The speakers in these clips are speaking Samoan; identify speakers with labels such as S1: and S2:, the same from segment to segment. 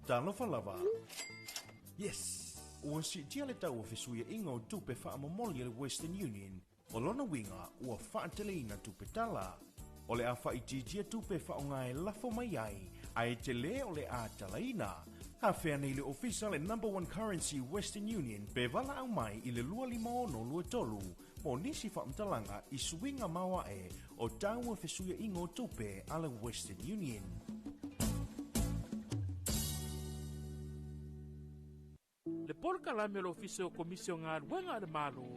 S1: Talofa lava! Yes! Ua siitia le tau o fesuiaiga o tupe faamomoli a le Western Union, o lona uiga ua faateleina tupe tala. O le a faaitiitia tupe e faaaoga e lafo mai ai, ae tele o le a talaina. Afea nei le ofisa le Number One Currency Western Union pe valaau mai i le 25623 mo nisi faamatalaga i suiga maoae o tau o fesuiaiga o tupe a le Western Union.
S2: Le polokalame o le Ofisa o Komisi o Galuega a le Malo,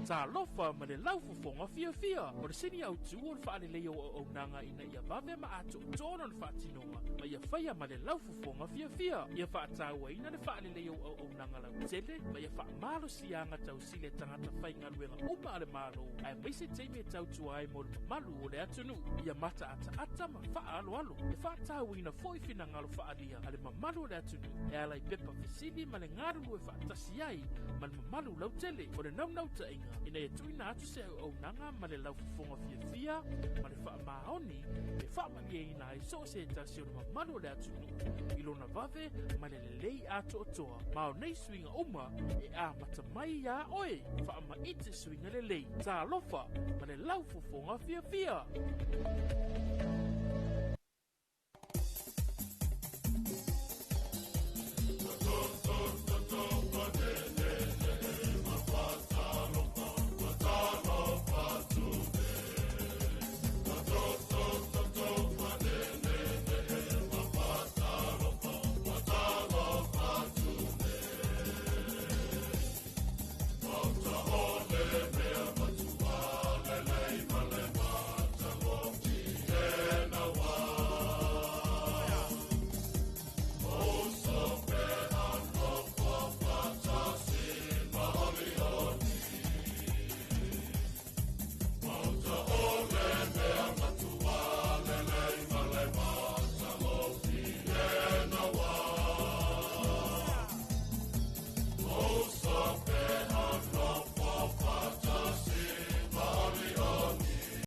S2: Talofa ma le Laufofoga Fiafia. O le sini autu o le faaleleia o auaunaga ina ia vave ma atoatoa lona faatinoga ma ia faia ma le laufofoga fiafia. Ia faatauaina le faaleleia o auaunaga lautele ma ia faamalosiaga tausili a tagata faigaluega uma a le Malo, aemaise taimi e tautua ai mo le mamalu o le atunuu. Ia mataataata ma faaaloalo. E faatauaina foi finagalo faaalia a le mamalu o le atunuu e ala i pepa fesili ma le galulue faatasi ai ma le mamalu lautele. O le naunautaiga ina ia tuuina atu se auaunaga ma le laufofoga fiafia ma le faamaoni e faamalieina ai so o se tasi o le mamalu o le atunuu i lona vave ma le lelei atoatoa. Ma o nei suiga uma e amata mai iā oe. Faamaite suiga lelei. Talofa ma le laufofoga fiafia!